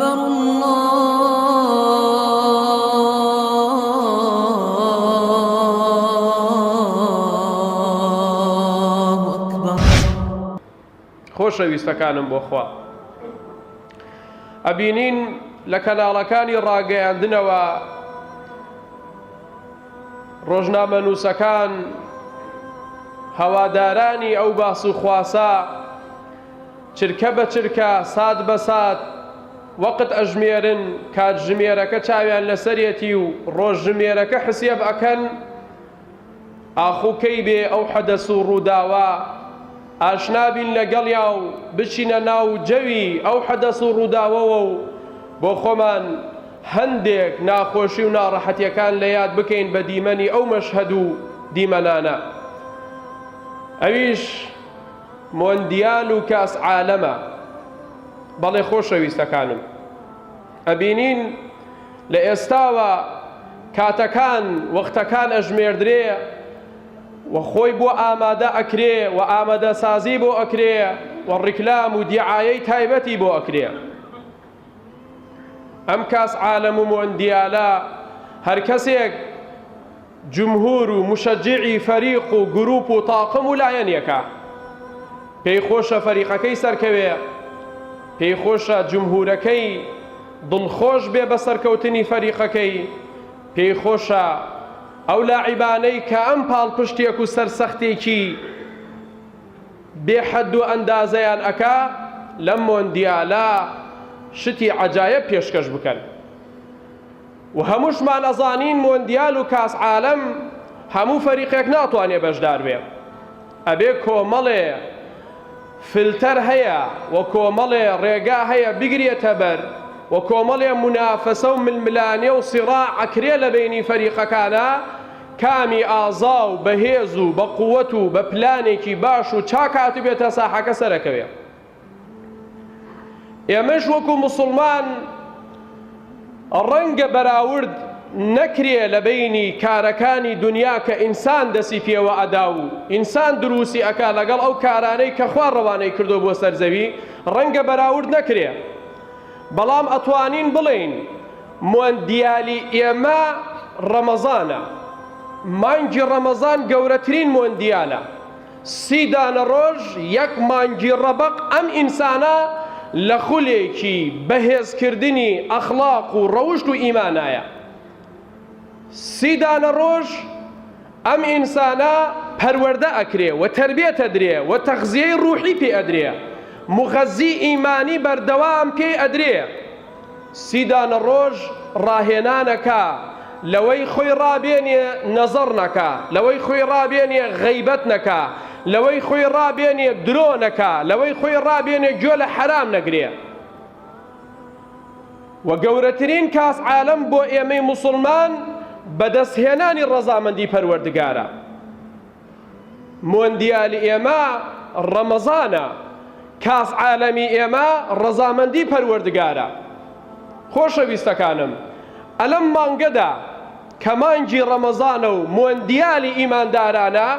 أكبر الله أكبر. خۆشەویستەکانم بۆ خوا ئەبینین لە کەناڵەکانی ڕاگەیاندنەوە ڕۆژنامەنووسەکان هەوادارانی ئەو باس و خواسە چرکە بە چرکە، سات بە سات، وەقت ئەژمێرن، کاتژمێرەکە چاویان لەسەرێتی و ڕۆژژمێرەکە حسێب ئەکەن، ئاخو کەی بێ ئەو حەدەس و ڕووداوە ئاشنا بین لەگەڵیا و بچینە ناو جەوی ئەو حەدەس و ڕووداوەوە و بۆ خۆمان هەندێک ناخۆشی و ناڕەحەتیەکان لە یاد بکەین بە دیمەنی ئەو مەشهەد و دیمەنانە ئەویش مۆندیال و کاس عالەمە. بەڵێ خۆشەویستەکانم ئەبینین لە ئێستاوە کاتەکان وەختەکان ئەژمێردرێ و خۆی بۆ ئامادە ئەکرێ و ئامادەسازی بۆ ئەکرێ و ڕیکلام و دیعایەی تایبەتی بۆ ئەکرێ. ئەم کاس عالەم و مۆندیالە هەر کەسێک جمهور و مشجعی فەریق و گروپ و تاقم و لایەنێکە پێی خۆشە فەریقەکەی سەرکەوێ پێی خۆشە جمهورەکەی دڵخۆش بێ بە سەرکەوتنی فەریقەکەی پێی خۆشە ئەو لاعیبانەی کە ئەم پاڵپشتێک و سەرسەختێکی بێ حەد و ئەندازەیان ئەکا لەم مۆندیالە شتی عەجایەب پێشکەش بکەن و هەمووشمان ئەزانین مۆندیال و کاس عالەم هەموو فەریقێک ناتوانێ بەشدار بێ ئەبێ کۆمەڵێ فلتەر هەیە و کۆمەڵێ ڕێگا هەیە بگرێتە بەر و کۆمەڵێ مونافەسە و ململانێ و سیڕاع ئەکرێ لە بەینی فەریقەکانا کامی ئازا و بەهێز و بە قوەت و بە پلانێکی باش و چاک هاتبێتە ساحەکە سەرەکەوێ. ئێمەش وەکو موسڵمان ڕەنگە بەراورد نەکرێ لە بەینی کارەکانی دونیا کە ئینسان دەسی پێوە ئەدا و ئینسان دروستی ئەکا لەگەڵ ئەو کارانەی کە خوا ڕەوانەی کردوە بۆ سەر زەوی ڕەنگە بەراورد نەکرێ بەڵام ئەتوانین بڵێین مۆندیالی ئێمە ڕەمەزانە مانگی ڕەمەزان گەورەترین مۆندیالە سی دانە ڕۆژ یەک مانگی ڕەبەق ئەم ئینسانە لە خولێکی بەهێزکردنی ئەخڵاق و ڕەوشت و ئیمانایە. سی دانە ڕۆژ ئەم ئینسانە پەروەردە ئەکرێ و تەربیەت ئەدرێ و تەغزیەی ڕوحی پێ ئەدرێ، موغەزی ئیمانی بەردەوام پێی ئەدرێ. سی دانە ڕۆژ ڕاهێنان ئەکا لەوەی خۆی ڕابێنێ نەزەڕ نەکا، لەوەی خۆی ڕابێنێ غەیبەت نەکا، لەوەی خۆی ڕابێنێ درۆ نەکا، لەوەی خۆی ڕابێنێ گوێ لە حەرام نەگرێ. وە گەورەترین کاس عالەم بۆ ئێمەی موسوڵمان بەدەستهێنانی ڕەزامەندی پەروەردگارە. مۆندیالی ئێمە ڕەمەزانە، کاس عالەمی ئێمە ڕەزامەندی پەروەردگارە. خۆشەویستەکانم ئەلەم مانگەدا کە مانگی ڕەمەزانە و مۆندیالی ئیماندارانە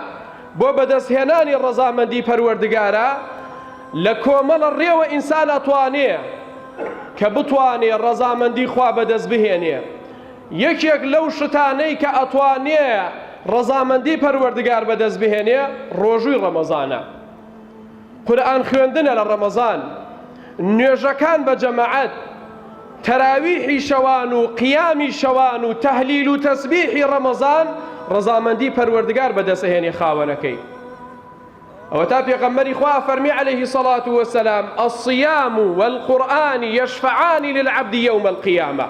بۆ بەدەستهێنانی ڕەزامەندی پەروەردگارە، لە کۆمەڵە ڕێوە ئینسان ئەتوانێ کە بتوانێ ڕەزامەندی خوا بەدەست بهێنێ. یەکێک لەو شتانەی کە ئەتوانێ ڕەزامەندی پەروەردگار بەدەست بهێنێ ڕۆژووی ڕەمەزانە. قورئان خوێندنە لە ڕەمەزان، نوێژەکان بە جەماعەت، تەراویحی شەوان و قیامی شەوان و تەهلیل و تەسبیحی ڕەمەزان ڕەزامەندی پەروەردگار بەدەست ئەهێنێ خاوەنەکەی. ئەوەتا پێغەمبەری خوا ئەفەرمێ علیه الصلاة والسلام الصیام والقرآن یشفعان للعبد یوم القیامە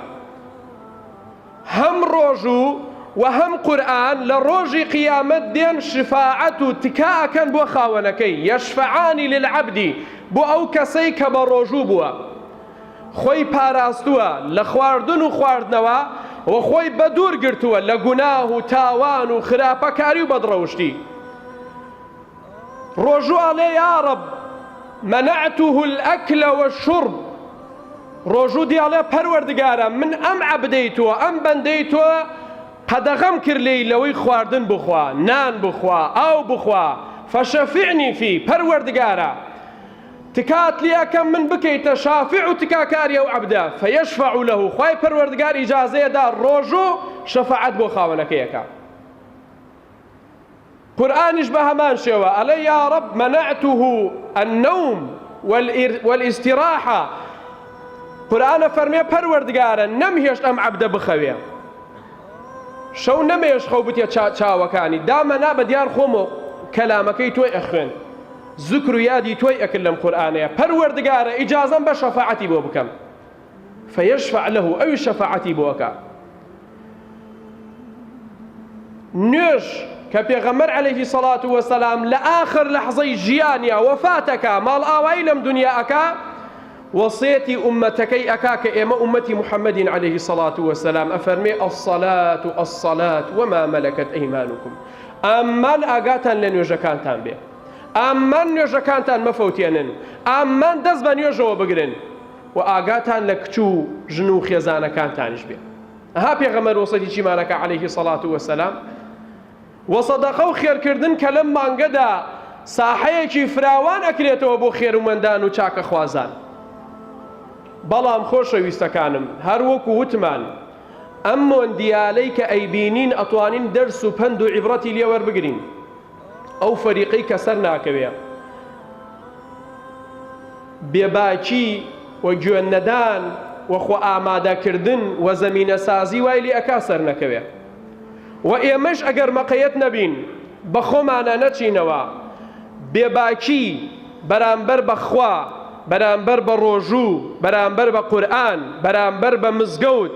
هەم ڕۆژوو و هەم قورئان لە ڕۆژی قیامەت دێن شفاعەت و تکا ئەکەن بۆ خاوەنەکەی یشفعان للعبد بۆ ئەو کەسەی کە بە ڕۆژوو بووە خۆی پاراستووە لە خواردن و خواردنەوە و خۆی بەدوور گرتووە لە گوناه و تاوان و خراپەکاری و بەدڕەوشتی ڕۆژوو ئەڵێ یاڕەب منعته الاکل والشرب ڕۆژوو دی ئەڵێ پەروەردگارە من ئەم عەبدەی تۆ ئەم بەندەی تۆ قەدەغەم کرد لێی لەوەی خواردن بخوا نان بخوا ئاو بخوا فشفعنی فی پەروەردگارە. تکات لێ ئەکەم من بکەیتە شافع و تکاکاری ئەو عەبدە، فیشفع له، خوای پەروەردگار ئیجازەی ئەدا ڕۆژوو شەفاعەت بۆ خاوەنەکەی ئەکا. قورئانیش بە هەمان شێوە ئەڵێ یا رب منعته النوم والاستراحە، قورئان ئەفەرمێ پەروەردگارە نەمهێشت ئەم عەبدە بخەوێ، شەو نەمێشت خەو بتێ چاوەکانی، دامەنا بە دیار خۆمەوە کەلامەکەی تۆی ئەخوێند. زکر و یادی تۆی ئەکرد لەم قورئانەیا پەروەردگارە ئیجازەم بە شەفاعەتی بۆ بکەم فیشفع له ئەویش شەفاعەتی بۆ ئەکا نوێژ کە پێغەمبەر عەلەیهی سەڵات وەسەلام لە ئاخر لەحزەی ژیانیا وەفاتەکا ماڵئاوایی لەم دنیا ئەکا وەسێتی ئومەتەکەی ئەکا کە ئێمە ئومەتی محەممەدین عەلەیهی سەڵات وەسەلام ئەفەرمێ الصلاة الصلاة وما ملكت أيمانكم ئامان ئاگاتان لە نوێژەکانتان بێ ئامان نوێژەکانتان مەفەوتێنن ئامان دەست بە نوێژەوە بگرن و ئاگاتان لە کچ و ژن و خێزانەکانتانیش بێ ئەها پێغەمبەر وەسەتی چیمانەکە عەلەیهی سەڵات وەسەلام وە سەدەقە و خێرکردن کە لەم مانگەدا ساحەیەکی فراوان ئەکرێتەوە بۆ خێرومەندان و چاکەخوازان بەڵام خۆشەویستەکانم هەر وەکو وتمان ئەم مۆندیالەی کە ئەیبینین ئەتوانین دەرس و پەند و عیبرەتی لێ وەربگرین ئەو فەریقەی کە سەر ناکەوێ بێباکی و گوێ نەدان و خۆ ئامادەکردن و زەمینەسازی وای لێ ئەکا سەر نەکەوێ و ئێمەش ئەگەر مەقەیەت نەبین بە خۆمانا نەچینەوە بێباکی بەرامبەر بە خوا، بەرامبەر بە ڕۆژوو، بەرامبەر بە قورئان، بەرامبەر بە مزگەوت،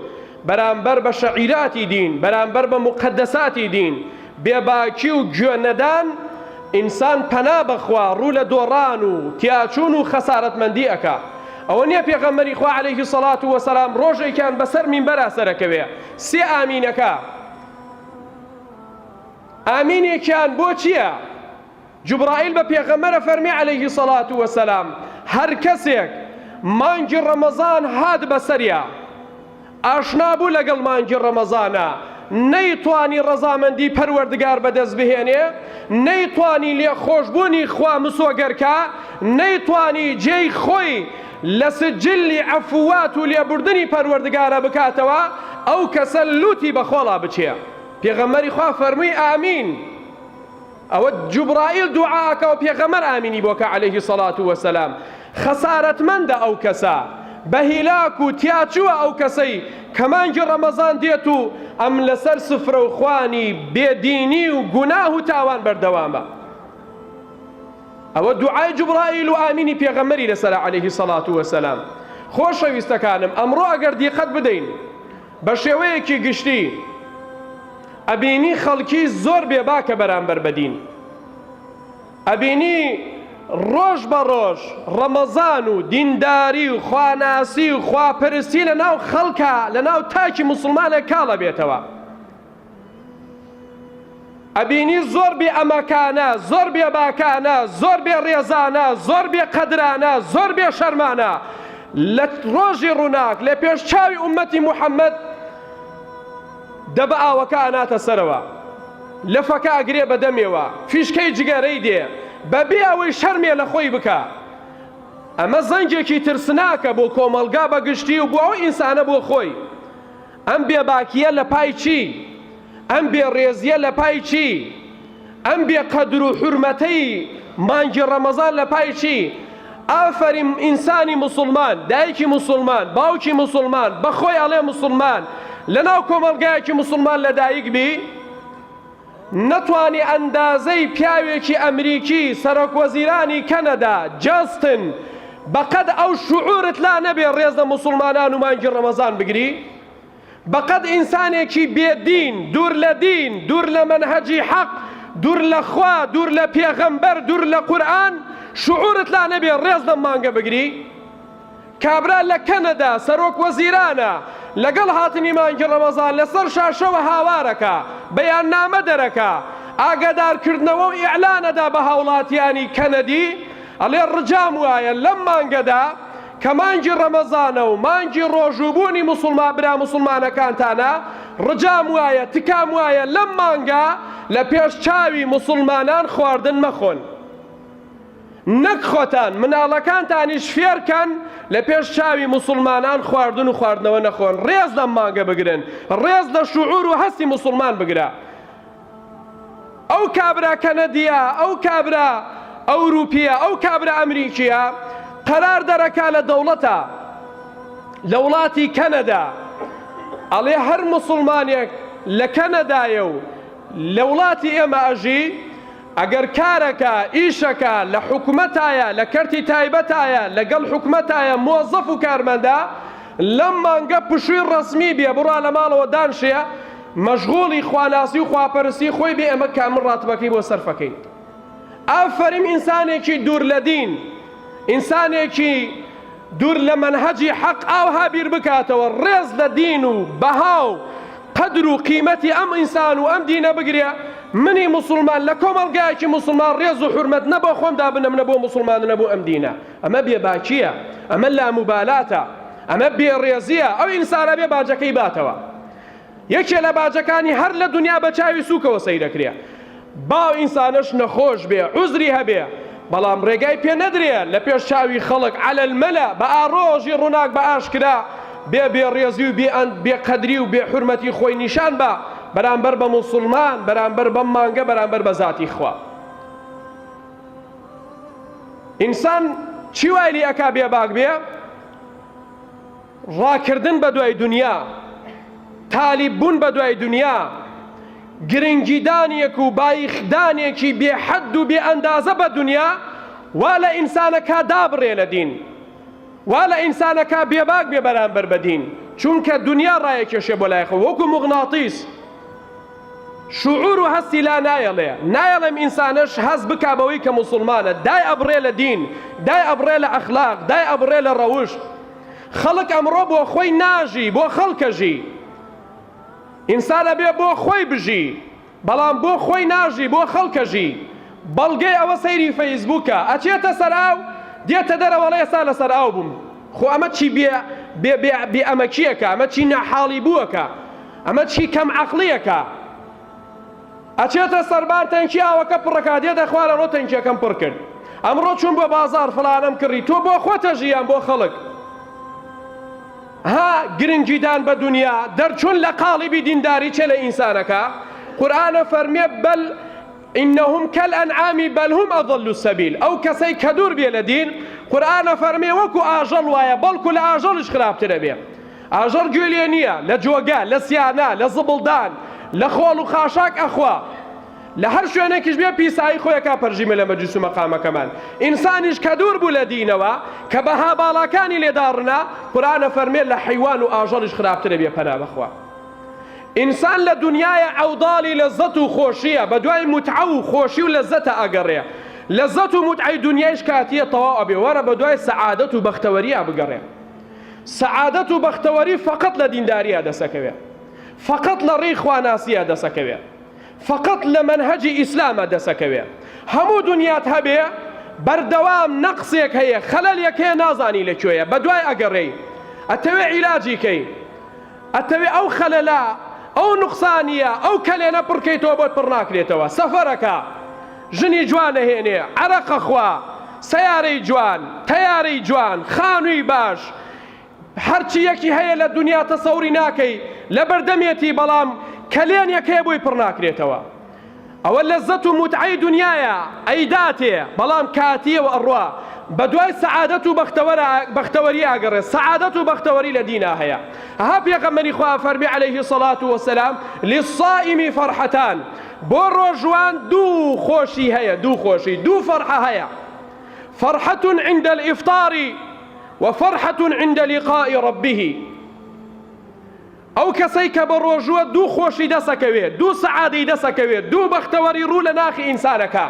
بەرامبەر بە شەعیراتی دین، بەرامبەر بە موقەدەساتی دین، بێباکی و گوێ نەدان، ئینسان پەنا بە خوا ڕوو لە دۆڕان و تیاچوون و خەسارەتمەندی ئەکا. ئەوە نیە پێغەمبەری خوا علیە سەڵات وسلام ڕۆژێکیان بەسەر مینبەرا سەرەکەوێ سێ ئامینەکا، ئامینێکیان بۆ چیە؟ جوبرائیل بە پێغەمبەر ئەفەرمێ علیە سەڵات وسلام هەر کەسێک مانگی ڕەمەزان هات بەسەریا ئاشنا بوو لەگەڵ مانگی ڕەمەزانا نەیتوانی ڕەزامەندی پەروەردگار بەدەست بهێنێ نەیتوانی لێخۆشبوونی خوا مسۆگەرکا نەیتوانی جێی خۆی لە سجلی عەفوات و لێبوردنی پەروەردگارە بکاتەوە ئەو کەسە لوتی بە خۆڵا بچێ پێغەمبەری خوا فەرمووی ئامین ئەوە جوبرائیل دوعا ئەکا و پێغەمبەر ئامینی بۆ کا علیه الصلوة والسلام خەسارەتمەندە ئەو کەسە بە هیلاک و تیاچووە ئەو کەسەی کە مانگی ڕەمەزان دێت و ئەم لەسەر سفرە و خوانی بێ دینی و گوناه و تاوان بەردەوامە ئەوە دوعای جوبرائیل و ئامینی پێغەمبەری لەسەرە علیه الصلوة والسلام خۆشەویستەکانم ئەمڕۆ ئەگەر دیقەت بدەین بە شێوەیەکی گشتی ئەبینی خەڵکی زۆر بێباکە بەرامبەر بە دین، ئەبینی ڕۆژ بە ڕۆژ ڕەمەزان و دینداری و خواناسی و خواپەرستی لە ناو خەڵکا لە ناو تاکی موسڵمانێک کاڵ ئەبێتەوە. ئەبینی زۆر بێ ئەمەکانە، زۆر بێ باکانە، زۆر بێ ڕێزانە، زۆر بێ قەدرانە، زۆر بێ شەرمانە لە ڕۆژی ڕووناک لە پێش چاوی ئوممەتی محەممەد دەبە ئاوەکە ئەناتە سەرەوە لەفەکە ئەگرێ بە دەمێوە فیشکەی جگەرەی دێ بە بێ ئەوەی شەرمێ لە خۆی بکا ئەمە زەنگێکی ترسناکە بۆ کۆمەڵگا بە گشتی و بۆ ئەو ئینسانە بۆ خۆی ئەم بێباکییە لە پای چی؟ ئەم بێ ڕێزییە لە پای چی؟ ئەم بێ قەدر و حورمەتەی مانگی ڕەمەزان لە پای چی؟ ئافەرین ئینسانی موسڵمان، دایکی موسڵمان، باوکی موسڵمان، بە خۆی ئەڵێ موسڵمان، لەناو کۆمەڵگایەکی موسڵمان لەدایک بی، نەتوانی ئەندازەی پیاوێکی ئەمریکی سەرۆک وەزیرانی کەنەدا جاستن بەقەد ئەو شعورت لا نەبێ ڕێز لە موسڵمانان و مانگی ڕەمەزان بگری بەقەد ئینسانێکی بێ دین دوور لە دین دوور لە مەنهەجی حەق دوور لە خوا دوور لە پێغەمبەر دوور لە قورئان شعورت لا نەبێ ڕێز لەم مانگە بگری کابرا لە کەنەدا سەرۆک وەزیرانە، لەگەڵ هاتنی مانگی ڕەمەزان لەسەر شاشەوە هاوارەکا، بەیاننامە دەرەکا، ئاگادارکردنەوە و ئیعلان ئەدا بە هاوڵاتیانی کەنەدی، ئەڵێ ڕجام وایە لەم مانگەدا کە مانگی ڕەمەزانە و مانگی ڕۆژووبوونی موسڵما برا موسڵمانەکانتانە، ڕجام وایە، تکام وایە لەم مانگە لە پێش چاوی موسڵمانان خواردن مەخۆن. نەک خۆتان مناڵەکانتانیش فێرکەن لە پێش چاوی موسڵمانان خواردن و خواردنەوە نەخۆن ڕێز لەم مانگە بگرن ڕێز لە شعور و هەستی موسڵمان بگرە ئەو کابرا کەنەدیە ئەو کابرا ئەوروپیە ئەو کابرا ئەمریکیە قەرار دەرەکا لە دەوڵەتە لە وڵاتی کەنەدا ئەڵێ هەر موسڵمانێک لە کەنەدایە و لە وڵاتی ئێمە ئەژی ئەگەر کارەکە، ئیشەکە، لە حکومەتایە، لە کەرتی تایبەتایە، لەگەڵ حکومەتایە، مۆزەف و کارمەندە، لەم مانگە پشووی ڕەسمی بێ، بڕوا لە ماڵەوە دانشێ، مەشغوڵی خواناسی و خواپەرستی خۆی بێ، ئێمە کامل ڕاتبەکەی بۆ سەرفەکەین. ئافەریم ئینسانێکی دوور لە دین، ئینسانێکی دوور لە مەنهەجی حەق ئاوها بیر بکاتەوە ڕێز لە دین و بەها و قەدر و قیمەتی ئەم ئینسان و ئەم دینە بگرێ، منی موسڵمان لە کۆمەڵگایەکی موسڵمان ڕێز و حورمەت نە بۆ خۆم دابنەم نە بۆ موسڵمان و نە بۆ ئەم دینە، ئەمە بێباکییە، ئەمە لاموبالاتە، ئەمە بێڕێزییە، ئەو ئینسانە بێ باجەکەی باتەوە. یەکێ لە باجەکانی هەر لە دونیا بە چاوی سوکەوە سەیرەکرێ با ئەو ئینسانەش نەخۆش بێ عوزری هەبێ بەڵام ڕێگای پێ نەدرێ لە پێش چاوی خەڵک علی الملأ بە ئاڕۆژی ڕووناک بە ئاشکرا بێ بێڕێزی و بێ ئەند بێ قەدری و بێ حورمەتی خۆی نیشان با بەرامبەر بە موسوڵمان بەرامبەر بەم مانگە بەرامبەر بە زاتی خوا ئینسان چی وای لێ ئەکا بێباک بێ؟ ڕاکردن بەدوای دونیا، تالیب بوون بەدوای دونیا، گرنگیدانێک و بایخدانێکی بێ حەد و بێ ئەندازە بە دونیا وا لە ئینسانەکا دابڕێ لە دین، وا لە ئینسانەکا بێباک بێ بەرامبەر بە دین، چونکە دونیا ڕایەکێشێ بۆ لای خۆی وەکو موغناتیس. شعور و هەستی لا نایەڵێ، نایەڵێم ئینسانەش هەست بکا بەوەی کە موسوڵمانە، دای ئەبڕێ لە دین، دای ئەبڕێ لە ئەخلاق، دای ئەبڕێ لە ڕەوشت. خەڵک ئەمڕۆ بۆ خۆی ناژی، بۆ خەڵکەژی. ئینسان ئەبێ بۆ خۆی بژی، بەڵام بۆ خۆی ناژی، بۆ خەڵکەژی. بەڵگەی ئەوە سەیری فەیسبووکە، ئەچێتە سەر ئاو، دێتە دەرەوە ئەڵێ ئێستا لەسەر ئاو بووم. خۆ ئەمە چی بێ بێ بێ بێ ئەمەکییەکە، ئەمە چی ناحاڵی بووەکە. ئەمە چی کەم عەقڵیەکە ئەچێتە سەربان تەنکی ئاوەکە پڕەکا دێتە خوار ئەڕۆ تەنکیەکەم پڕ کرد ئەمڕۆ چووم بۆ بازاڕ فڵانەم کڕی تۆ بۆ خۆتە ژیان بۆ خەڵک ها گرنگیدان بە دنیا دەرچوون لە قاڵیبی دینداری چێ لە ئینسانەکە قورئانە فەرمێ بەل انهم کالانعام بل هم اضل سبیل ئەو کەسەی کە دوور بێ لە دین قورئان ئەفەرمێ وەکو ئاژەڵ وایە بەڵکو لە ئاژەڵیش خراپترە بێ ئاژەڵ گوێ لێ نییە لە جۆگە لە سیانە لە زبڵدان لە خۆڵ و خاشاک ئەخوا لە هەر شوێنێکیش بێ پیسایی خۆیەکا پەرژیمە لە مەجلیس و مەقامەکەمان ئینسانیش کە دوور بوو لە دینەوە کە بەها باڵاکانی لێ داڕنا قورئان ئەفەرمێ لە حەیوان و ئاژەڵیش خراپترە بێ پەنا بەخوا ئینسان لە دونیایە عەوداڵی لەزەت و خۆشیە بەدوای موتعە و خۆشی و لەزەتە ئەگەڕێ لەزەت و موتعەی دونیایش کاتیە تەواو ئەبێ وەرە بەدوای سەعادەت و بەختەوەریا بگەڕێ سەعادەت و بەختەوەری فەقەت لە دینداریا دەسەکەوێ فەقەت لە ڕێی خواناسیا دەسەکەوێ فەقەت لە مەنهەجی ئیسلاما دەسەکەوێ هەموو دونیات هەبێ بەردەوام نەقسێک هەیە خەلەلێک هەیە نازانی لە کوێیە بەدوای ئەگەڕێی ئەتەوێ عیلاجی کەی ئەتەوێ ئەو خەلەلە ئەو نوقسانیە ئەو کەلێنە پڕکەیتەوە بۆت پڕ ناکرێتەوە سەفەرەکە ژنی جوان ئەهێنێ عەرەق ئەخوا سەیارەی جوان تەیارەی جوان خانووی باش هەرچی یەکی هەیە لە دونیا تەسەوری ناکەی لەبەردەمێتی بەڵام کەلێنێک هەیە بۆی پڕ ناکرێتەوە ئەوە لەزەت و موتعەی دونیایە ئەیداتێ بەڵام کاتیە و ئەڕوا بەدوای سەعادەت و بەختەوەرا بەختەوەری ئاگەڕێ سەعادەت و بەختەوەری لە دینا هەیە ها پێغەمبەری خوا فەرمی علیه الصلاة والسلام للصائم فرحتان بۆ ڕۆژوان دوو خۆشی هەیە دوو خۆشی دوو فەرحە هەیە فرحة عند الإفطار وفرحة عند لقاء ربه ئەو کەسەی کە بەڕۆژووە دوو خۆشی دەسەکەوێ، دوو سەعادەی دەسەکەوێ، دوو بەختەوەری ڕوو لە ناخی ئینسانەکا،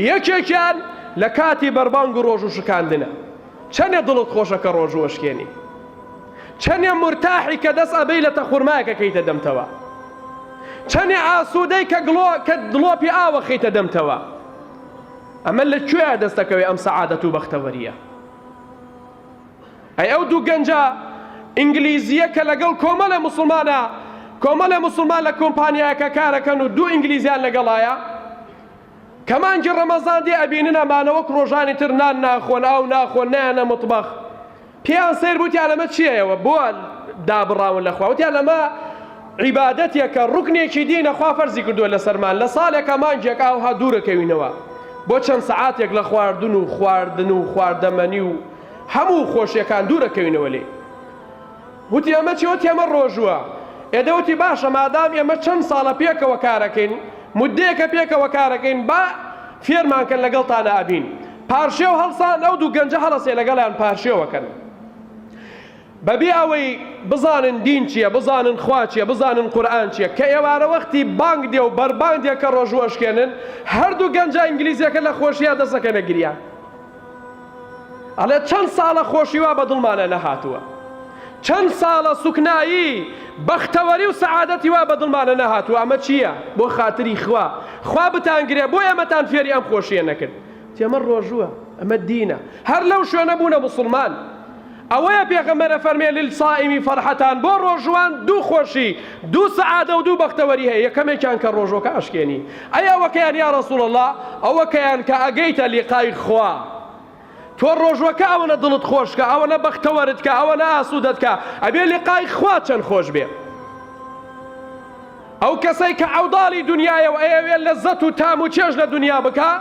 یەکێکیان لە کاتی بەربانگ و ڕۆژوو شکاندنە، چەنێ دڵت خۆشە کە ڕۆژوو ئەشکێنی، چەنێ مورتاحی کە دەس ئەبەی لەتە خورمایەک ئەکەیتە دەمتەوە، چەنێ ئاسوودەی کە گڵۆ کە دڵۆپی ئاو ئەخەیتە دەمتەوە، ئەمە لە کوێیا دەستەکەوێ ئەم سەعادەت و بەختەوەرییە؟ ئەی ئەو دوو گەنجە ئینگلیزییە کە لەگەڵ کۆمەڵێ موسڵمانە کۆمەڵێ موسڵمان لە کۆمپانیایەکە کارەکەن و دوو ئینگلیزیان لەگەڵایە؟ کە مانگی ڕەمەزان دێ ئەبینن ئەمانە وەک ڕۆژانی تر نان ناخۆن ئاو ناخۆن نایەنە مطبخ پێیان سەیر بوو وتیان ئەمە چییە ئێوە بۆ دابڕاون لە خوا وتیان ئەمە عیبادەتێکە ڕوکنێکی دینە خوا فەرزی کردووە لەسەرمان لە ساڵێکا مانگێک ئاوها دوورەکەوینەوە بۆ چەند سەعاتێک لە خواردن و خواردن و خواردەمەنی و هەموو خۆشیەکان دوورەکەوینەوە لێی وتی ئەمە چیە؟ وتی ئەمە ڕۆژووە. ئێ دە وتی باشە مادام ئێمە چەند ساڵە پێکەوە کارەکەین، موددەیەکە پێکەوە کارەکەین با فێرمان کەن لەگەڵتانا ئەبین. پارشێو هەڵسان ئەو دوو گەنجە هەڵەسێ لەگەڵیان پارشێوەکەن. بەبێ ئەوەی بزانن دین چیە، بزانن خوا چیە، بزانن قورئان چیە، کە ئێوارە وەختی بانگ دێ و بەربانگ دێ کە ڕۆژوو ئەشکێنن، هەردوو گەنجە ئینگلیزیەکە لە خۆشیا دەست ئەکەنە گریان. ئەڵێ چەند ساڵە خۆشی وا بە دڵمانە نەهاتووە چەند ساڵە سوکنایی بەختەوەری و سەعادەتی وا بە دڵمانە نەهاتووە ئەمە چییە بۆ خاتری خوا خوا بتانگرێ بۆ ئێمەتان فێری ئەم خۆشیە نەکرد ئەمە ڕۆژووە ئەمە دینە هەر لەو شوێنە بوونە موسڵمان ئەوەیە پێغەمبەر ئەفەرمێ للصائم فرحتان بۆ ڕۆژووان دوو خۆشی دوو سەعادە و دوو بەختەوەری هەیە یەکەمێکیان کە ڕۆژوەکە ئەشکێنی ئەی ئەوەکەیان یا رسول اللە ئەوەکەیان کە ئەگەیتە لیقای خوا تۆ ڕۆژوەکە ئەوەنە دڵت خۆش کە ئەوەنە بەختەوەرت کە ئەوەنە ئاسوودەت کە ئەبێ لیقای خوا چەند خۆش بێ ئەو کەسەی کە عەوداڵی دونیایە و ئەیەوێ لەزەت و تام و چێژ لە دونیا بکا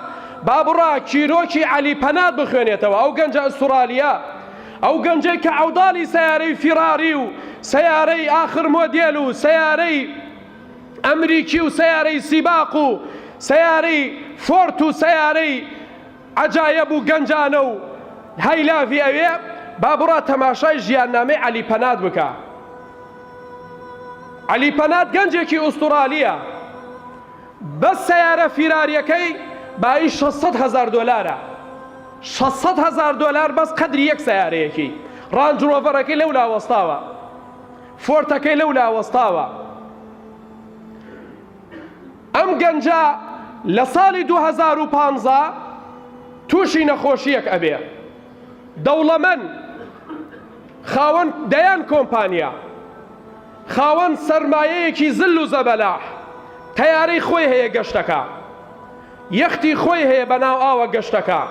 با بڕا چیرۆکی عەلی پەنات بخوێنێتەوە ئەو گەنجە ئوستورالیە ئەو گەنجەی کە عەوداڵی سەیارەی فیراری و سەیارەی ئاخر مۆدێل و سەیارەی ئەمریکی و سەیارەی سیباق و سەیارەی فۆرت و سەیارەی عەجایەب و گەنجانە و هەیلاڤی ئەوێ با بڕا تەماشای ژیاننامەی عەلی پەنات بکا. عەلی پەنات گەنجێکی ئوستورالییە، بەس سەیارە فیراریەکەی بایی 600 هەزار دۆلارە. 600 هەزار دۆلار بەس قەدری یەک سەیارەیەکی. ڕانج ڕۆڤەرەکەی لەولا وەستاوە. فۆرتەکەی لەولا وەستاوە. ئەم گەنجە لە ساڵی 2015 تووشی نەخۆشییەک ئەبێ. دەوڵەمەند، خاوەن دەیان کۆمپانیا، خاوەن سەرمایەیەکی زل و زەبەلاح، تەیارەی خۆی هەیە گەشتەکا، یەختی خۆی هەیە بە ناو ئاوە گەشتەکا،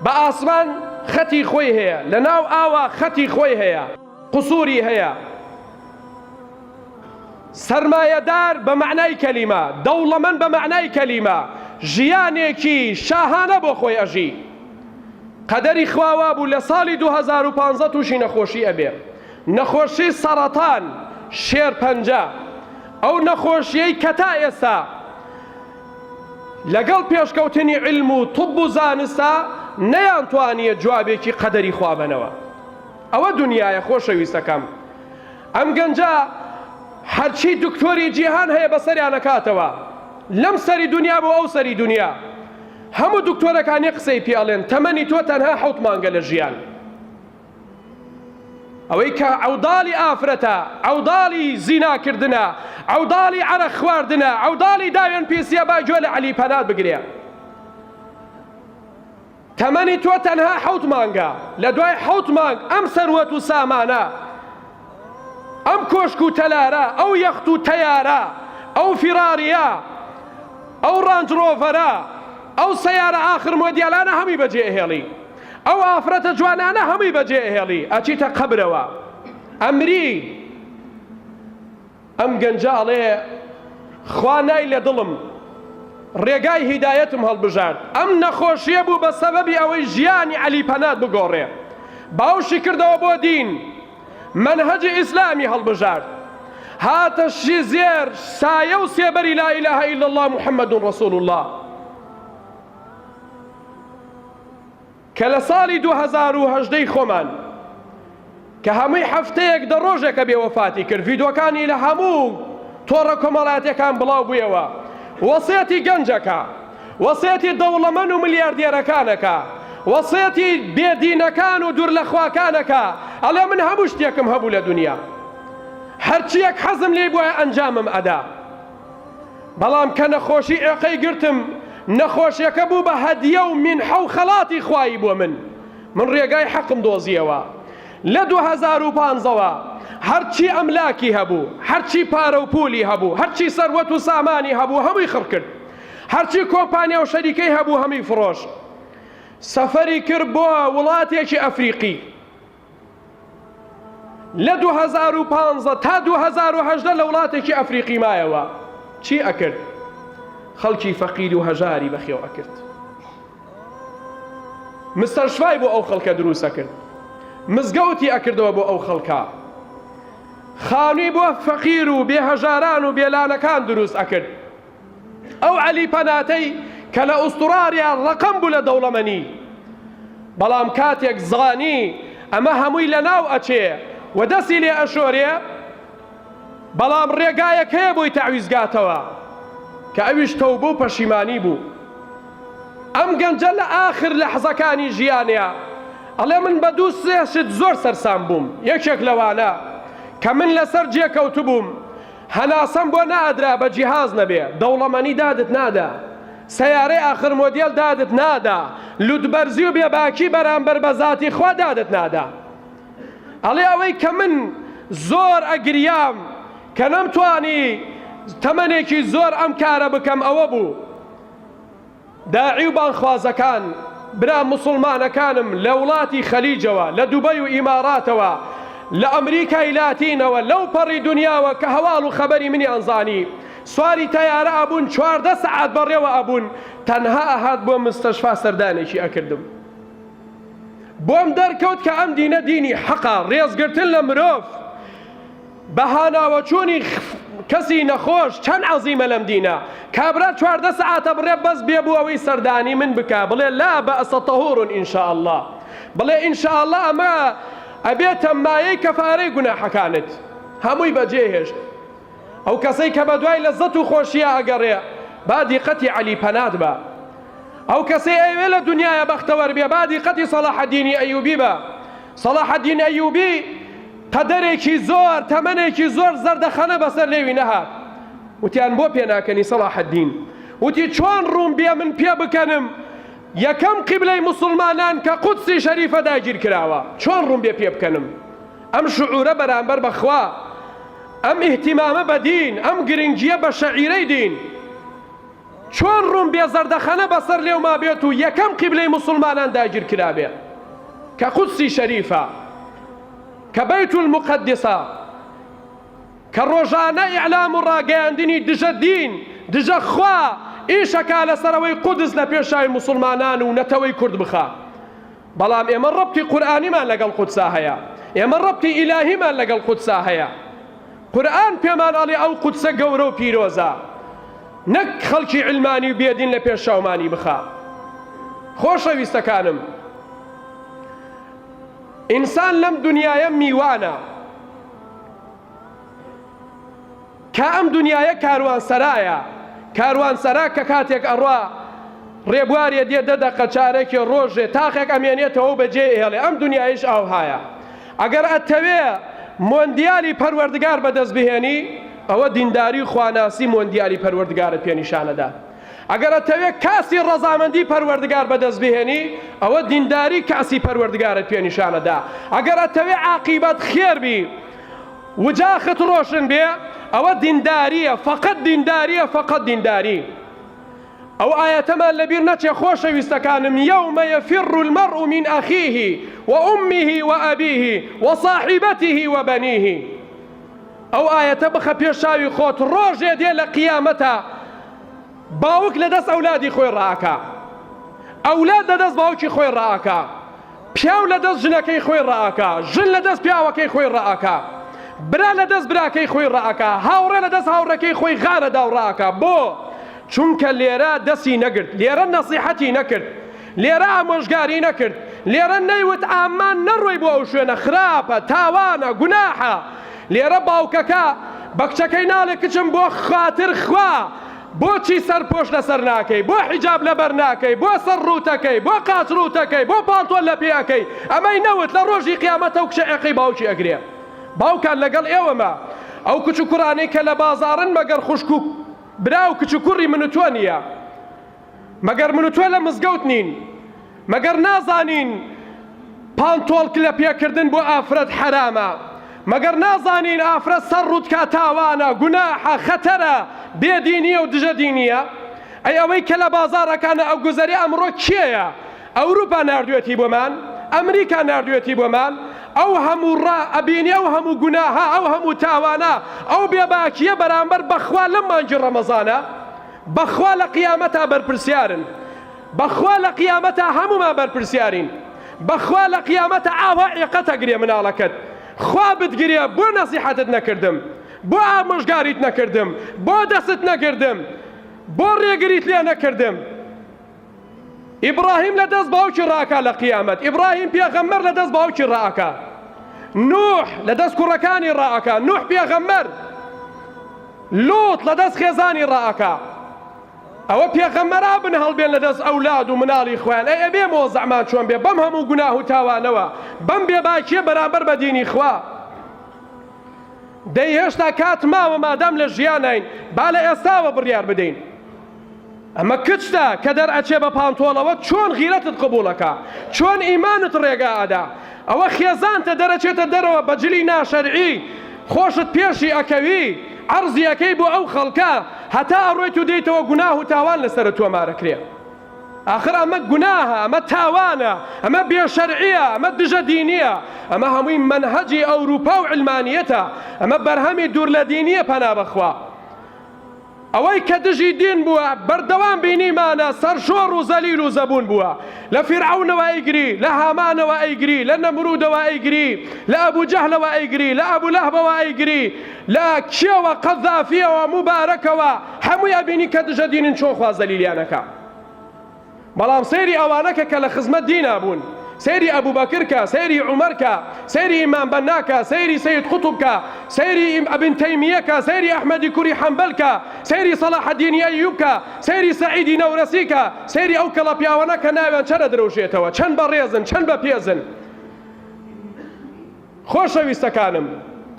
بە ئاسمان خەتی خۆی هەیە، لە ناو ئاوا خەتی خۆی هەیە، قسوری هەیە. سەرمایەدار بە مەعنای کەلیمە، دەوڵەمەند بە مەعنای کەلیمە، ژیانێکی شاهانە بۆ خۆی ئەژی. قەدەری خوا وابوو لە ساڵی 2015 تووشی نەخۆشی ئەبێ. نەخۆشی سەڕەتان، شێرپەنجە. ئەو نەخۆشیەی کە تا ئێستا لەگەڵ پێشکەوتنی عیلم و طب و زانستا نەیانتوانیە جوابێکی قەدەری خوا بەنەوە. ئەوە دونیایە خۆشەویستەکەم. ئەم گەنجە هەرچی دکتۆری جیهان هەیە بەسەریان ئەکاتەوە لەم سەری دونیا بۆ ئەو سەری دونیا هەموو دکتۆرەکان یەک قسەی پێ ئەڵێن تەمەنی تۆ تەنها حەوت مانگە لە ژیان ئەوەی کە عەوداڵی ئافرەتە عەوداڵی زیناکردنە عەوداڵی عەرەق خواردنە عەوداڵی داوێن پیسیە با گوێ لە عەلی پەنات بگرێ تەمەنی تۆ تەنها حەوت مانگە، لە دوای حەوت مانگ ئەم سەروەت و سامانە، ئەم کۆشک و تەلارە، ئەو یەخت و تەیارە، ئەو فیراریە، ئەو ڕانج ڕۆڤەرە، ئەو سەیارە ئاخر مۆدیالانە هەمووی بەجێ ئەهێڵی. ئەو ئافرەتە جوانانە هەمووی بەجێ ئەهێڵی، ئەچیتە قەبرەوە. ئەمری. ئەم گەنجە ئەڵێ خوا نای لە دڵم ڕێگای هیدایەتم هەڵبژارد ئەم نەخۆشیە بوو بە سەبەبی ئەوەی ژیانی عەلی پەنات بگۆڕێ باوشی کردەوە بۆ دین مەنهەجی ئیسلامی هەڵبژارد هاتە شیزێر سایە و سێبەری لا اله الا الله محمد رسول الله کە لە ساڵی 2018 ی خۆمان کە هەمووی هەفتەیەک دە ڕۆژێکە بێ وەفاتی کرد ڤیدۆکانی لە هەموو تۆڕە کۆمەڵایەتیەکان بڵاو بوویەوە وەسێتی گەنجەکە وەسێتی دەوڵەمەن و ملیاردێرەکانەکە وەسێتی بێدینەکان و دوور لە خواکانەکە ئەڵێ من هەموو شتێکم هەبوو لە دنیا هەرچیەک حەزم لێی بوایە ئەنجامم ئەدا بەڵام کە نەخۆشی ئێقەی گرتم، نەخۆشیەکە بوو بە هەدیە و مینحە و خەڵاتی خوایی بۆ من، من ڕێگای حەقم دۆزیەوە. لە 2015 وە هەرچی ئەملاکی هەبوو، هەرچی پارە و پولی هەبوو، هەرچی سەروەت و سامانی هەبوو هەمووی خڕ کرد. هەرچی کۆمپانیا و شەریکەی هەبوو هەمووی فڕۆشت. سەفەری کرد بۆ وڵاتێکی ئەفریقی. لە 2015 تا 2018 لە وڵاتێکی ئەفریقی مایەوە. چی ئەکرد؟ خەڵکی فەقیر و هەژاری بەخێو ئەکرد. مستەشفای بۆ ئەو خەڵکە دروست ئەکرد. مزگەوتی ئەکردەوە بۆ ئەو خەڵکە. خانووی بۆ فەقیر و بێ هەژاران و بێلانەکان دروست ئەکرد. ئەو عەلی پەناتەی کە لە ئوستوڕالیا ڕەقەم بوو لە دەوڵەمەنی، بەڵام کاتێک زانی ئەمە هەمووی لەناو ئەچێ و دەستی لێ ئەشۆرێ، بەڵام ڕێگایەک هەیە بۆی تەعویزگاتەوە کە ئەویش تەوبە و پەشیمانی بوو. ئەم گەنجە لە ئاخر لەحزەکانی ژیانیا ئەڵێ من بە دوو سێ شت زۆر سەرسام بووم، یەکێک لەوانە کە من لەسەر جێ کەوتبووم هەناسەم بۆ نەئەدرا بە جیهاز نەبێ، دەوڵەمەنی دادت نادا، سەیارەی ئاخر مۆدێل دادت نادا، لوتبەرزی و بێباکی بەرامبەر بە زاتی خوا دادت نادا. ئەڵێ ئەوەی کە من زۆر ئەگریام کە نەمتوانی تەمەنێکی زۆر ئەم کارە بکەم ئەوە بوو داعی و بانگخوازەکان، برا موسوڵمانەکانم لە وڵاتی خەلیجەوە، لە دوبەی و ئیماراتەوە، لە ئەمریکای لاتینەوە، لەو پەڕی دونیاوە کە هەواڵ و خەبەری منیان زانی، سواری تەیارە ئەبوون 14 سەعات بەڕێوە ئەبوون، تەنها ئەهات بۆ مستەشفا سەردانێکی ئەکردم. بۆم دەرکەوت کە ئەم دینە دینی حەقە، ڕێزگرتن لە مرۆڤ، بە هاناوەچوونی کەسی نەخۆش چەند عەزیمە لەم دینە کابرا 14 سەعاتە بڕێ بەس بێ بۆ ئەوەی سەردانی من بکا بڵێ لا بەئس طهور ان شاء الله بڵێ ان شاء الله ئەمە ئەبێتە مایەی کەفارەی گوناحەکانت هەمووی بەجێ هێشت ئەو کەسەی کە بەدوای لەزەت و خۆشیە ئەگەڕێ با دیقەتی عەلی پەنات بە ئەو کەسەی ئەیەوێ لە دنیایا بەختەوەر بێ با دیقەتی سەڵاحەدینی ئەیوبی بە سەڵاحەدین ئەیوبی قەدەرێکی زۆر، تەمەنێکی زۆر زەردەخەنە بەسەر لێوی نەهات. وتیان بۆ پێناکەنی سەڵاحەدین؟ وتی چۆن ڕووم بێ من پێ بکەنم یەکەم قیبلەی موسڵمانان کە قودسی شەریفە داگیر کراوە، چۆن ڕووم بێ پێ بکەنم؟ ئەم شعورە بەرامبەر بە خوا، ئەم ئیهتیمامە بە دین، ئەم گرنگییە بە شەعیرەی دین، چۆن ڕووم بێ زەردەخەنە بەسەر لێوما بێت و یەکەم قیبلەی موسوڵمانان داگیر کرابێ کە قودسی شەریفە کە بەیت المقدسە کە ڕۆژانە ئیعلام و ڕاگەیاندنی دژە دین دژە خوا ئیشەکا لەسەر ئەوەی قودس لە پێش چاوی موسوڵمانان و نەتەوەی کورد بخا. بەڵام ئێمە ڕەبتی قورئانیمان لەگەڵ قودسا هەیە، ئێمە ڕەبتی ئیلاهیمان لەگەڵ قودسا هەیە. قورئان پێمان ئەڵێ ئەو قودسە گەورە و پیرۆزە، نەک خەڵکی عیلمانی و بێدین لە پێش چاومانی بخا. خۆشەویستەکانم، ئینسان لەم دونیایە میوانە. کە ئەم دونیایە کاروانسەرایە، کاروانسەرا کە کاتێک ئەڕوا ڕێبوارێ دێ دە دەقە، چارەکێ، ڕۆژێ، تاقێک ئەمێنێتەوە و بەجێ ئەهێڵێ، ئەم دونیایەیش ئاوهایە. ئەگەر ئەتەوێ مۆندیالی پەروەردگار بەدەست بهێنی، ئەوە دینداری و خواناسی مۆندیالی پەروەردگارت پێ نیشان ئەدا. ئەگەر ئەتەوێ کاسی ڕەزامەندی پەروەردگار بەدەست بهێنی، ئەوە دینداری کاسی پەروەردگارت پێ نیشان ئەدا. ئەگەر ئەتەوێ عاقیبەت خێر بی، وجاخت ڕۆشن بێ ئەوە دینداریە فەقەت دینداریە فەقەت دینداری ئەو ئایەتەمان لەبیر نەچێ خۆشەویستەکانم یوم یفر المرء من اخیه وامه وابیه وصاحبته وبنیه ئەو ئایەتە بخە پێش چاوی خۆت ڕۆژێ دێ لە قیامەتە باوک لە دەست ئەولادی خۆی ڕائەکا ئەولاد لە دەست باوکی خۆی ڕائەکا پیاو لە دەست ژنەکەی خۆی ڕائەکا، ژن لە دەست پیاوەکەی خۆی ڕائەکا، برا لە دەست براکەی خۆی ڕائەکا، هاوڕێ لە دەست هاوڕێکەی خۆی غارەدا و ڕائەکا. بۆ؟ چونکە لێرە دەستی نەگرت، لێرە نەسیحەتی نەکرد، لێرە ئامۆژگاری نەکرد، لێرە نەیوت ئامان نەڕۆی بۆ ئەو شوێنە، خراپە، تاوانە، گوناحە. لێرە باوکەکە بە کچەکەی ناڵێ کچم بۆ خاتر خوا بۆچی سەرپۆش لەسەر ناکەی؟ بۆ حیجاب لەبەر ناکەی؟ بۆ سەر ڕووتەکەی؟ بۆ قاچ ڕووتەکەی؟ بۆ پاڵتۆ لەپێ ئەکەی؟ ئەمەی نەوت لە ڕۆژی قیامەت ئەو کچە ئێقەی باوکی ئەگرێ. باوکان لەگەڵ ئێوەمە. ئەو کچ و کوڕانەی کە لە بازاڕن مەگەر خوشک و برا و کچ و کوڕی من و تۆ نییە؟ مەگەر من و تۆ لە مزگەوت نین؟ مەگەر نازانین پانتۆڵ لە پێکردن بۆ ئافرەت حەرامە؟ مەگەر نازانین ئافرەت سەر ڕووتکا تاوانە، گوناحە، خەتەرە، بێ دینیە و دژە دینیە؟ ئەی ئەوەی کە لە بازاڕەکانە ئەگوزەرێ ئەمڕۆ کێیە؟ ئەوروپا ناردوێتی بۆمان؟ ئەمریکا ناردوێتی بۆمان؟ ئەو هەموو ڕا ئەبینی ئەو هەموو گوناهە ئەو هەموو تاوانە ئەو بێباکیە بەرامبەر بەخوا لەم مانگی ڕەمەزانە بەخوا لە قیامەتا بەرپرسیارن بەخوا لە قیامەتا هەموومان بەرپرسیارین بەخوا لە قیامەتا ئاوا ئێقەت ئەگرێ مناڵەکەت خوا بتگرێ بۆ نەسیحەتت نەکردم بۆ ئامۆژگاریت نەکردم بۆ دەستت نەگردم بۆ ڕێگریت لێ نەکردم ئیبڕاهیم لە دەست باوکی ڕاکا لە قیامەت ئیبڕاهیم پێغەمبەر لە دەست باوکی ڕائەکا نوح لە دەست کوڕەکانی ڕائەکا نوح پێغەمبەر لوط لە دەست خێزانی ڕائەکا ئەوە پێغەمبەرا بن هەڵبێن لە دەست ئەولاد و مناڵی خۆیان ئەی ئەبێ مۆزعمان چۆن بێ بەم هەموو گوناه و تاوانەوە بەم بێباکیە بەرامبەر بە دینی خوا دەی هێشتا کات ماوە مادام لە ژیاناین با لە ئێستاوە بڕیار بدەین ئەمە کچتە کە دەرئەچێ بە پانتۆڵەوە چۆن غیرەتت قبوڵەکا چۆن ئیمانت ڕێگا ئەدا ئەوە خێزانتە دەرەچێتە دەرەوە بە جلی ناشەرعی خۆشت پێشی ئەکەوی عەرزی ئەکەی بۆ ئەو خەڵکە هەتا ئەڕۆیت و دێیتەوە گوناه و تاوان لەسەرت تۆمارەکرێ ئاخر ئەمە گوناهە ئەمە تاوانە ئەمە بێشەرعیە ئەمە دژە دینیە ئەمە هەمووی مەنهەجی ئەوروپا و علمانیەتە ئەمە بەرهەمی دوور لە دینیە پەنا بەخوا ئەوەی کە دژی دین بووە بەردەوام بینیمانە سەرشۆڕ و زەلیل و زەبوون بووە لە فیرعەونەوە ئەیگری لە هامانەوە ئەیگری لە نەمرودەوە ئەیگری لە ئەبو جەهلەوە ئەیگری لە ئەبو لەهبەوە ئەیگری لە کێوە قەزافیەوە موبارەکەوە هەمووی ئەبینی کە دژە دینن چۆن خوا زەلیلیان ئەکا بەڵام سەیری ئەوانە کە کە لە خزمەت دینا بوون سەیری ئەبوبەکر کە سەیری عومەر کە سەیری ئیمام بەننا کە سەیری سەید قوتب کە سەیری ئیبن تەیمیە کە سەیری ئەحمەدی کوری حەنبەل کە سەیری سەڵاحەدینی ئەیوب کە سەیری سەعیدی نەورەسی کە سەیری ئەو کەڵە پیاوانە کە ناویان چەند ئەدرەوشێتەوە چەند بەڕێزن چەند بەپێزن خۆشەویستەکانم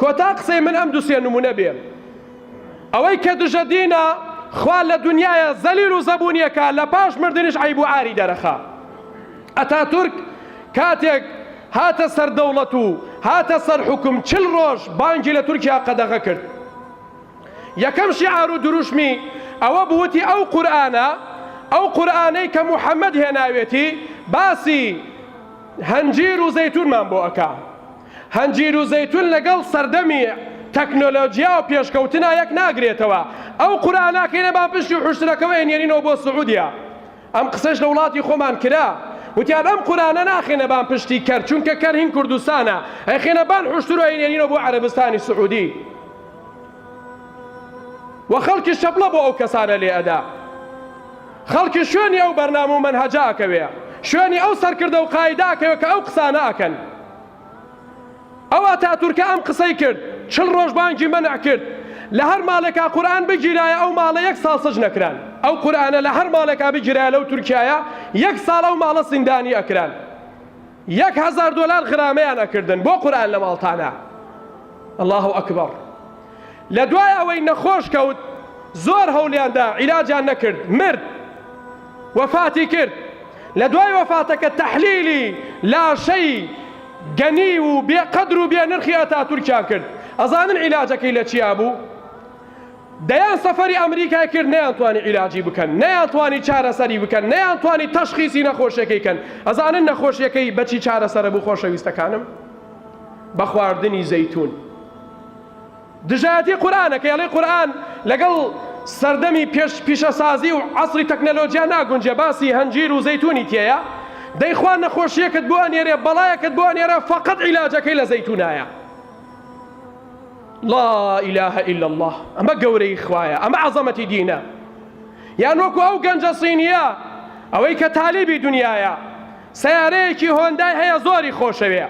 کۆتا قسەی من ئەم دوسێ نمونە بێ ئەوەی کە دژە دینە خوا لە دنیاە زەلیل و زەبونیەکە لە پاش مردنیش عەیب و عاری دەرەخا ئەتاتورک کاتێک هاتە سەر دەوڵەت و هاتە سەر حوکم چل ڕۆژ بانگی لە تورکیا قەدەغە کرد یەکەم شیعار و دروشمی ئەوە بوو وتی ئەو قورئانە ئەو قورئانەی کە محەممەد هێناوێتی باسی هەنجیر و زەیتونمان بۆ ئەکا. هەنجیر و زەیتون لەگەڵ سەردەمی تەکنۆلۆجیا و پێشکەوتنا یەک ناگرێتەوە. ئەو قورئانە ئەکەینە بان پشتی حوشترەکەوە ئەینێرینەوە بۆ سعودیا. ئەم قسەش لە وڵاتی خۆمان کرا. وتیان ئەم قورئانە ناخەینە بان پشتی کەر چونکە کەر هین کوردستانە. ئەیخەینە بان حوشتر و ئەینێرینەوە بۆ عەرەبستانی سعودی. وە خەڵکیش چەپڵە بۆ ئەو کەسانە لێ ئەدا. خەڵکی شوێنی ئەو بەرنامە و مەنهەجە ئەکەوێ، شوێنی ئەو سەرکردە و قائیدە ئەکەوێ کە ئەو قسانە ئەکەن. ئەو ئەتاتورکە ئەم قسەی کرد، چل ڕۆژ بانگی مەنع کرد، لە هەر ماڵێکا قورئان بگیرایە ئەو ماڵە یەک ساڵ سجن ئەکران. ئەو قورئانە لە هەر ماڵێکا بگیرایە لەو تورکیایە یەک ساڵ ئەو ماڵە زیندانی ئەکران. 1000 دۆلار غرامەیان ئەکردن بۆ قورئان لە ماڵتانا. اللە اکبر. لە دوای ئەوەی نەخۆش کەوت زۆر هەوڵیان دا عیلاجیان نەکرد مرد وەفاتی کرد لە دوای وەفاتەکە تەحلیلی لاشەی گەنی و بێ قەدر و بێ نرخی ئەتاتورکیان کرد ئەزانن عیلاجەکەی لە چیا بوو دەیان سەفەری ئەمریکای کرد نەیانتوانی عیلاجی بکەن نەیانتوانی چارەسەری بکەن نەیانتوانی تەشخیسی نەخۆشیەکەی کەن ئەزانن نەخۆشیەکەی بەچی چارەسەرە بوو خۆشەویستەکانم بە خواردنی زەیتون دژایەتی قورئانە کە ئەڵێ قورئان لەگەڵ سەردەمی پێش پیشەسازی و عەسری تەکنەلۆجیا ناگونجێ باسی هەنجیر و زەیتونی تێیە دەی خوا نەخۆشیەکت بۆ ئەنێرێ بەڵایەکت بۆ ئەنێرێ فەقەت عیلاجەکەی لە زەیتونایە لا اله الا الله ئەمە گەورەی خوایە ئەمە عەزەمەتی دینە یان وەکو ئەو گەنجە صینیە ئەوەی کە تالیبی دنیایە سەیارەیەکی هۆندای هەیە زۆری خۆشەوێ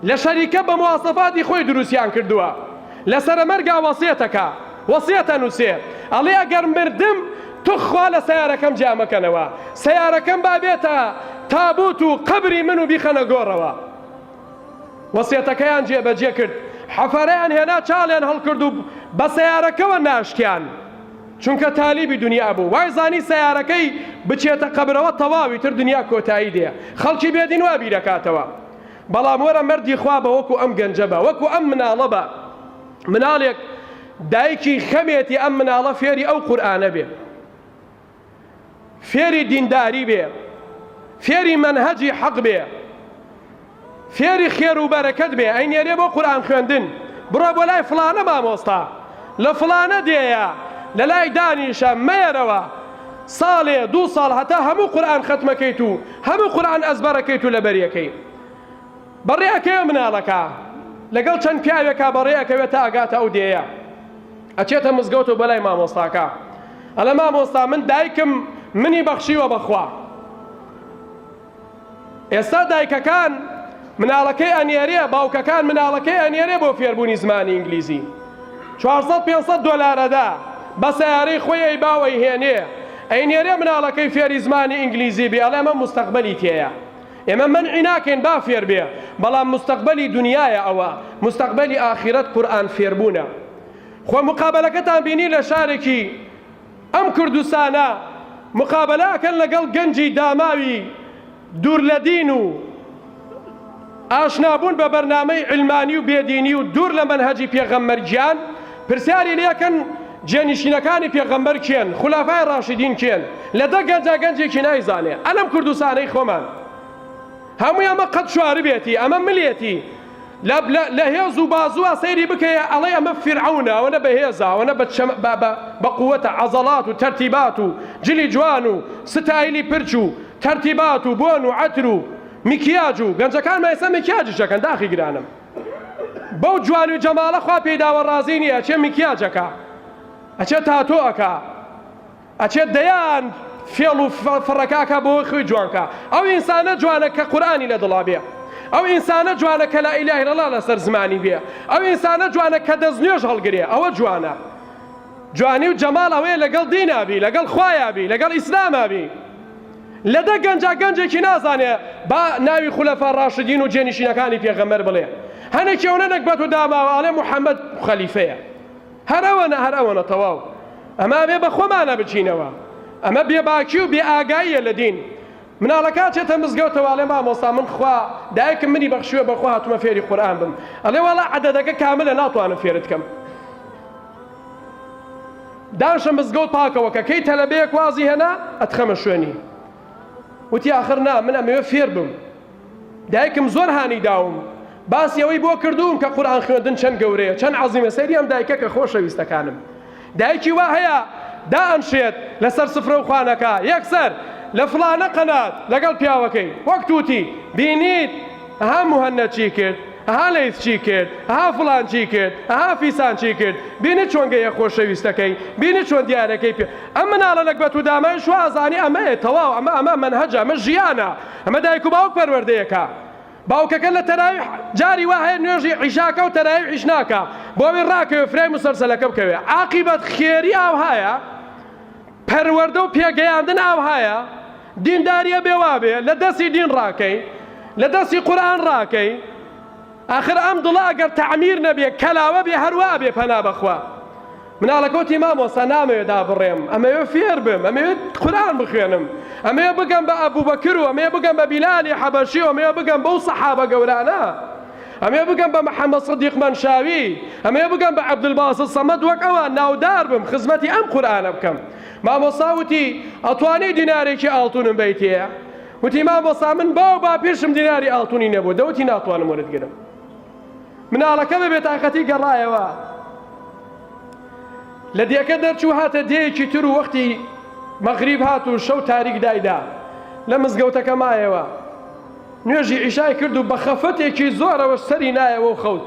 لە شەریکە بە مواسەفاتی خۆی دروستیان کردووە لە سەرەمەرگا وەسیەتەکا وەسیەت ئەنوسێ ئەڵێ ئەگەر مردم توخوا لە سەیارەکەم جیا مەکەنەوە سەیارەکەم با بێتە تابوت و قەبری من و بیخەنە گۆڕەوە وەسیەتەکەیان جێبەجێ کرد حەفەرەیان هێنا چاڵیان هەڵکرد و بە سەیارەکەوە ناشتیان چونکە تالیبی دونیا بوو وای زانی سەیارەکەی بچێتە قەبرەوە تەواوی تر دونیا کۆتایی دێ خەڵکی بێدین وا بیرەکاتەوە بەڵام وەرە مەردی خوا بە وەکو ئەم گەنجە بە وەکو ئەم مناڵە بە مناڵێک دایکی خەمێتی ئەم مناڵە فێری ئەو قورئانە بێ. فێری دینداری بێ، فێری مەنهەجی حەق بێ، فێری خێر و بەرەکەت بێ، ئەینێرێ بۆ قورئان خوێندن، بڕۆ بۆ لای فڵانە مامۆستا، لە فڵانە دێیە، لە لای دانیشە، مەیەرەوە، ساڵێ، دوو ساڵ هەتا هەموو قورئان خەتمەکەیت و هەموو قورئان ئەزبەرەکەیت و لەبەریەکەی. بەڕێ ئەکەوێ مناڵەکە، لەگەڵ چەند پیاوێکا بەڕێ ئەکەوێ تا ئەگاتە ئەو دێیە. ئەچێتە مزگەوتەوە بۆ لای مامۆستاکە، ئەڵێ مامۆستا من دایکم منی بەخشیوە بە خوا. ئێستا دایکەکان مناڵەکەی ئەنێرێ، باوکەکان مناڵەکەی ئەنێرێ بۆ فێربوونی زمانی ئینگلیزی. 400 500 دۆلار ئەدا، بە سەیارەی خۆی ئەیبا و ئەیهێنێ. ئەینێرێ مناڵەکەی فێری زمانی ئینگلیزی بێ، ئەڵێ ئەمە موستەقبەلی تێیە. ئێمە مەنعی ناکەین با فێر بێ، بەڵام موستەقبەلی دونیایە ئەوە، موستەقبەلی ئاخیرەت قورئان فێربوونە. خۆ موقابەلەکەتان بینی لە شارێکی ئەم کوردستانە مقابەلە ئەکەن لەگەڵ گەنجی داماوی دوور لە دین و ئاشنابوون بە بەرنامەی عیلمانی و بێدینی و دوور لە مەنهەجی پێغەمبەر گیان پرسیاری لێکەن جێنشینەکانی پێغەمبەر کێن خولافای ڕاشدین کێن لە دە گەنجا گەنجێکی نایزانێ ئەلەم کوردستانەی خۆمان هەمووی ئەمە قەد شواربێتی ئەمە ملێتی لە لە لە هێز و بازووا سەیری بکەیە ئەڵێی ئەمە فیرعەونە ئەوەنە بەهێزە ئەوەنە بە چەم بە بە بە قوەتە عەزەڵات و تەرتیبات و جلی جوان و ستایلی پرچ و تەرتیبات و بۆن و عەتر و میکیاج و گەنجەکانمان ئێستا میکیاجیش دەکەن داخی گرانم بەو جوانی و جەماڵە خوا پێی داوە ڕازی نییە ئەچێ میکیاج ئەکا ئەچێ تاتۆ ئەکا ئەچێت دەیان فێڵ و فڕەکە ئەکا بۆ خۆی جوان کا ئەو ئینسانە جوانە کە قورئانی لە دڵا بێ ئەو ئینسانە جوانە کە لا اله الا الله لەسەر زمانی بێ ئەو ئینسانە جوانە کە دەستنوێژ هەڵگرێ ئەوە جوانە جوانی و جەماڵ ئەوەیە لەگەڵ دینا بی لەگەڵ خوایا بی لەگەڵ ئیسلاما بی لە دە گەنجا گەنجێکی نازانێ با ناوی خولەفا ڕاشدین و جێنشینەکانی پێغەمبەر بڵێ هەنێکی ئەونە نەگبەت و داماوە ئەڵێ محەممەد خەلیفەیە هەر ئەوەنە هەر ئەوەنە تەواو. ئەمە ئەبێ بە خۆمانا بچینەوە. ئەمە بێباکی و بێ ئاگاییە لە دین. مناڵەکە ئەچێتە مزگەوتەوە ئەڵێ مامۆستا من خوا دایکم منی بەخشیوە بەخوا هاتومە فێری قورئان بم. ئەڵێ وەڵا عەدەدەکە کاملە ناتوانم فێرت کەم. دانشە مزگەوت پاکەوە کە کەی تەلەبەیەک وازی هێنا ئەتخەمە شوێنی. وتی ئاخر نا من ئەمەوێ فێر بم. دایکم زۆر هانی داوم باسی ئەوەی بۆ کردووم کە قورئان خوێندن چەند گەورەیە چەند عەزیمە سەیری ئەم دایکە کە خۆشەویستەکانم دایکی وا هەیە دائەنشێت لەسەر سفرە و خوانەکە یەکسەر لە فڵانە قەنات لەگەڵ پیاوەکەی وەک توتی بینیت ئەها موهەنەد چی کرد ئەها لەیث چی کرد ئەها فڵان چی کرد ئەها فیسان چی کرد بینیت چۆن گەیە خۆشەویستەکەی بینیت چۆن دیارەکەی پێ ئەم مناڵە نەگبەت و دامایش وا ئەزانی ئەمەیە تەواو ئەمە ئەمە مەنهەجە ئەمە ژیانە ئەمە دایک و باوک پەروەردەیەکە باوکەکە لە تەراویح جاری وا هەیە نوێژی عیشاکە و تەراویحیش ناکا بۆ ئەوەی ڕاکەوێ فرای مسەلسەلەکە بکەوێ عاقیبەت خێری ئاوهایە پەروەردە و پێگەیاندن ئاوهایە دینداریە بێ وابێ لە دەستی دین ڕاکەی لە دەستی قورئان ڕاکەی ئاخر ئەم دڵە ئەگەر تەعمیر نەبێ کەلاوە بێ هەروا ئەبێ پەنا بەخوا مناڵەکە وتی مامۆستا نامەوێ دابڕێم ئەمەوێ فێر بم ئەمەوێ قورئان بخوێنم ئەمەوێ بگەم بە ئەبوبەکر و ئەمەوێ بگەم بە بیلالی حەبەشی و ئەمەوێ بگەم بەو سەحابە گەورانە ئەمەوێ بگەم بە محەممەد سدیق مەنشاوی ئەمەوێ بگەم بە عەبدولباسط سەمەد وەک ئەوان ناودار بم خزمەتی ئەم قورئانە بکەم مامۆستا وتی ئەتوانی دینارێکی ئاڵتونم بەیتێ وتی مامۆستا من باو باپیرشم دیناری ئاڵتونی نەبوو دەوتی ناتوانم وەرت گرم مناڵەکە بە بێتاقەتی گەڕایەوە لە دێکە دەرچوو هاتە دێیەکی تر و وەختی مەغریب هات و شەو تاریک دایدا لە مزگەوتەکە مایەوە نوێژی عیشای کرد و بە خەفەتێکی زۆرەوە سەری نایەوە و خەوت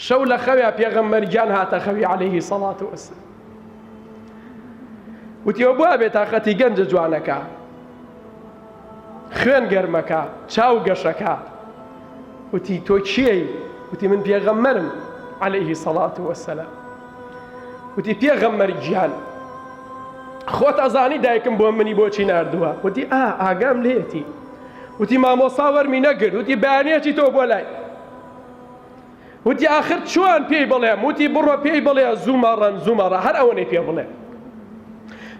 شەو لە خەویا پێغەمبەر گیان هاتە خەوی عەلەیهی سەڵات وەسلام وتی ئەو بۆ بێتاقەتی گەنجە جوانەکە خوێن گەرمەکە چاو گەشەکە وتی تۆ کێی وتی من پێغەمبەرم عەلەیهی سەڵات وەسەلام وتی پێغەمبەر گیان خۆت ئەزانی دایکم بۆ منی بۆچی ناردووە وتی ئا ئاگام لێتی وتی مامۆسا وەرمی نەگرت وتی بەیانیەکی تۆ بۆ لای وتی ئاخر چۆن پێی بڵێم وتی بڕۆ پێی بڵێ زومەڕەن زومەڕە هەر ئەوەنەی پێ بڵێ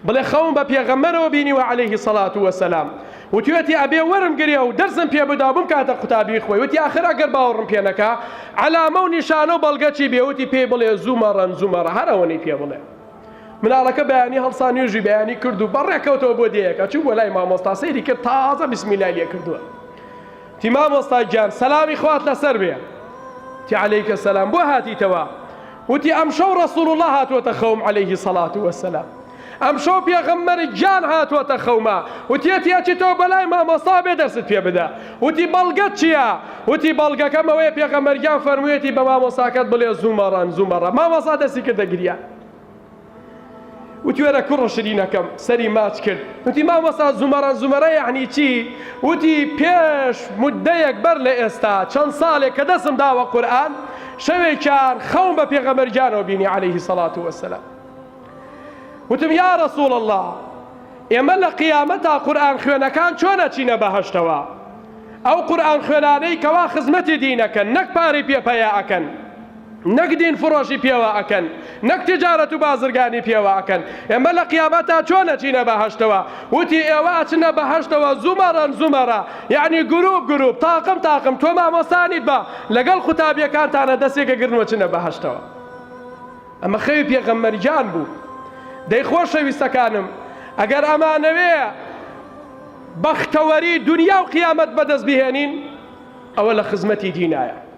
بڵێ خەوم بە پێغەمبەرەوە بینیوە عەلەیهی سەڵات وەسەلام وتوێتی ئەبێ وەرم گرێ و دەرسم پێ بدا و بمکاتە قوتابی خۆی وتی ئاخر ئەگەر باوەڕم پێ نەکا عەلامە و نیشانە و بەڵگە چی بێ وتی پێی بڵێ زومەڕەن زومەڕە هەر ئەوەنەی پێ بڵێ. مناڵەکە بەیانی هەڵسا نوێژی بەیانی کرد و بەڕێ کەوتەوە بۆ دێیەکە چوو بۆ لای مامۆستا سەیری کرد تازە بسمیلای لێ کردووە تی مامۆستا گیان سەلامی خوات لەسەر بێ تی عەلەیکە سەلام بۆ هاتیتەوە وتی ئەمشەو ڕەسوڵ اللە هاتووەتە خەوم عەلەیهی سەڵات وەسەلام ئەمشەو پێغەمبەر گیان هاتووەتە خەوما وتیەتی ئەچیتەوە بەلای مامۆستا بێ دەرست پێ بدە وتی بەڵگەت چییە وتی بەڵگەکەم ئەوەیە پێغەمبەر گیان فەرموویەتی بە مامۆستاکەت بڵێ زوو مەڕەن زوو مەڕە مامۆستا دەستی کردە گریان وتی وەرە کوڕە شرینەکەم سەری ماچ کرد وتی مامۆستا زومەڕە زومەرە یەعنی چی وتی پێش مدەیەک بەر لە ئێستا چەند ساڵێک کە دەستم داوە قورئان شەوێکیان خەوم بە پێغەمبەر گیانەوە بینی عەلەیهی سەڵات وەسەلام وتم یا رسول الله ئێمە لە قیامەتا قورئان خوێنەکان چۆن ئەچینە بەهەشتەوە ئەو قورئان خوێنانەی کەوا خزمەتی دینەکەن نەک پارەی پێ پەیا ئەکەن نەک دین فڕۆشی پێوە ئەکەن نەک تجارەت و بازرگانی پێوە ئەکەن ئێمە لە قیامەتا چۆن ئەچینە بەهەشتەوە وتی ئێوە ئەچنە بەهەشتەوە زومەڕەن زومەڕە یەعنی گروپ گروپ تاقم تاقم تۆ مامۆستا نیت بە لەگەڵ قوتابیەکانتانە دەستێک ئەگرن و ئەچنە بەهەشتەوە ئەمە خەوی پێغەمبەر گیان بوو دەی خۆشەویستەکانم ئەگەر ئەمانەوێ بەختەوەری دنیا و قیامەت بەدەست بهێنین ئەوە لە خزمەتی دینایە.